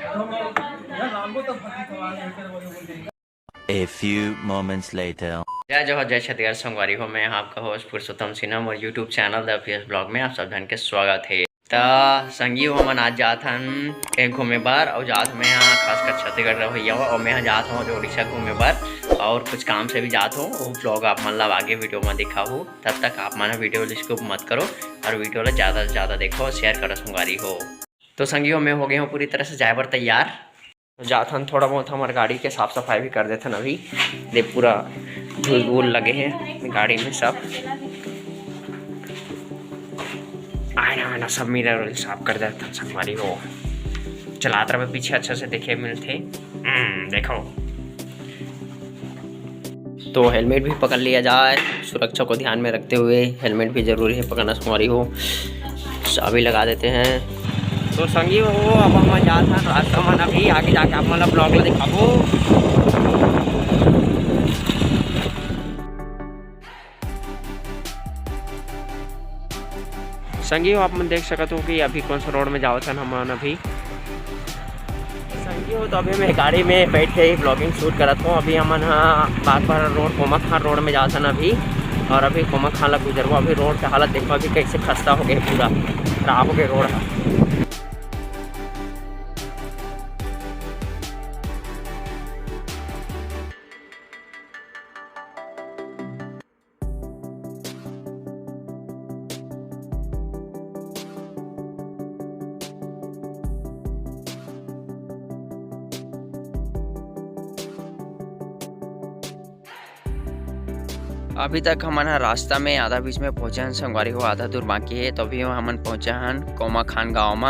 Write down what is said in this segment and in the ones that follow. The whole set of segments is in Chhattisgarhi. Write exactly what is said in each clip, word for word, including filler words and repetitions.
A few moments later. जय जोहार, जय छत्तीसगढ़ संगवारी हो। मैं आपका होस्ट पुरुषोत्तम सिन्हा और YouTube channel the PS blog में आप सब झन के स्वागत है। त संगी हो, हमन आज जात हन कहीं घूमे बर, और जात मैं यहाँ खासकर छत्तीसगढ़ रहोइया हो, और मैं यहाँ जात हूँ जो उड़ीसा घूमे बर, और कुछ काम से भी जात हूँ। वो ब्लॉग आप मन ला आगे वीडियो में दिखाहूँ। तब तक आप मन वीडियो ला स्किप मत करो और वीडियो ला ज़्यादा से ज़्यादा देखो और शेयर करो संगवारी हो। तो संगी हो, मैं हो गया हूँ पूरी तरह से जाए बर तैयार। तो जात हन, थोड़ा बहुत हमर गाड़ी के साफ सफाई भी कर देथन। अभी दे पूरा धूल वूल लगे हैं गाड़ी में सब। आए ना, आए ना, सब मिरर उरर साफ कर देथन संगवारी हो। चलात रहे पीछे अच्छा से देखे मिलते। हम्म, देखो। तो हेलमेट भी पकड़ लिया जाए, सुरक्षा को ध्यान में रखते हुए हेलमेट भी जरूरी है पकड़ना संगवारी हो। चाबी लगा देते हैं। तो संगी हो, अब हम जात हन रास्ता मन, अभी आगे जाके आप मन ला ब्लॉग ला दिखाबो। संगी हो, आप मन देख सकत हो कि अभी कौन सा रोड में जावत हन हमन अभी। संगी हो, तो अभी मैं गाड़ी में बैठ के ही ब्लॉगिंग शूट करत हूँ। अभी हमन ह बागबाहरा रोड, कोमाखान रोड में जात हन अभी, और अभी कोमाखान ला गुजरबो। अभी रोड के हालत देखो, अभी कैसे खस्ता हो गए, पूरा खराब हो गए रोड ह। अभी तक हमन ह रास्ता में आधा बीच में पहुंचे हन संगवारी हो, आधा दूर बाकी है, तो अभी हमन पहुंचे हन कोमाखान गांव में।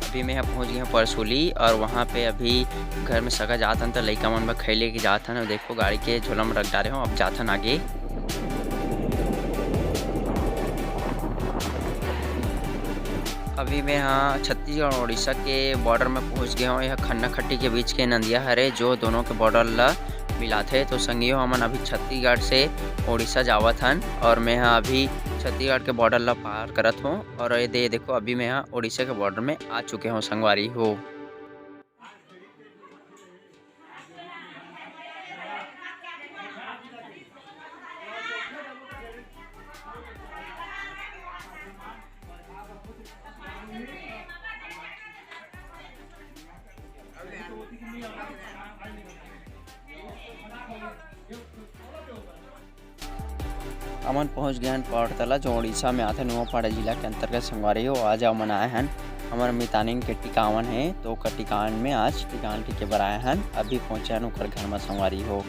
अभी मैं ह पहुंच गया हूँ परसोली, और वहाँ पे अभी घर में सगा जात हन, तो लइका मन बर खई लेके जात हन। और देखो, गाड़ी के झोला में रख डारे हूँ, अब जात हन आगे। अभी मैं ह छत्तीसगढ़ और उड़ीसा के बॉर्डर में पहुंच गया हूँ। यह खन्ना खट्टी के बीच के नंदिया हरे, जो दोनों के बॉर्डर ला मिलाथे। तो संगियो, हमन अभी छत्तीसगढ़ से उड़ीसा जावत हन, और मैं ह अभी छत्तीसगढ़ के बॉर्डर ला पार करत हूँ। और ये दे देखो, अभी मैं ह उड़ीसा के बॉर्डर में आ चुके हूँ संगवारी हो। हमन पहुंच गए हन पावरतला, जो उड़ीसा में आथे, नुआपाड़ा जिला के अंतर्गत संगवारी हो। आज हमन आए हन हमर मितानिन के टिकावन है, तो ओकर टिकावन में आज टिकावन टिके बर आए हन। अभी पहुंचे हन ओकर घर में संगवारी हो।